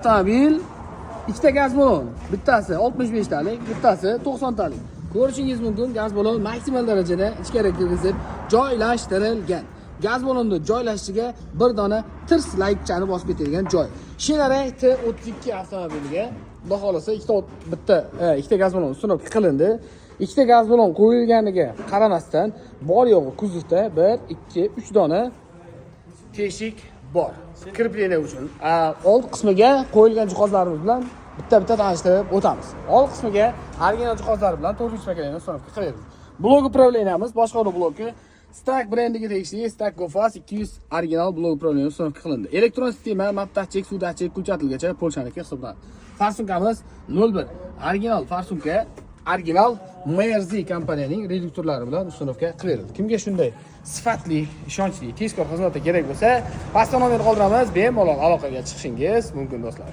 Avtomobil ikkita gaz balon, bittasi 65 talik, bittasi 90 talik. Ko'rishingiz mumkin, gaz balon maksimal darajada ichkari kirgizib joylashtirilgan. Gaz balonni joylashishiga bir dona tirs laykchani bosib ketadigan joy. Shineray T32 avtomobiliga xudo xohlasa ikkita bitta ikkita gaz balon установка qilindi. Ikkita gaz balon qo'yilganiga qaramasdan, bor yo'g'i kuzovda 1, 2, 3 dona teshik bor. Крепление uchun. Old qismiga qo'yilgan jihozlarimiz bilan bitta-bitta tanishtirib o'tamiz. Old qismiga original jihozlar bilan 4 поколение установка qilyapmiz. Блок управления miz, boshqaruv bloki Stack brendiga tegishli Stack GoFast 200 original блок управления установка qilindi. Elektron sistema, map datchik, suv datchik, включатель gacha Polshaniki hisoblanadi. Форсунка miz 01 original форсунка, original MRZ kompaniyaning reduktorlari bilan установка qilib berildi. Kimga shunday sifatli, ishonchli, tezkor xizmatda kerak bo'lsa, pastda nomer qoldiramiz, bemalol aloqaga chiqishingiz mumkin, do'stlar.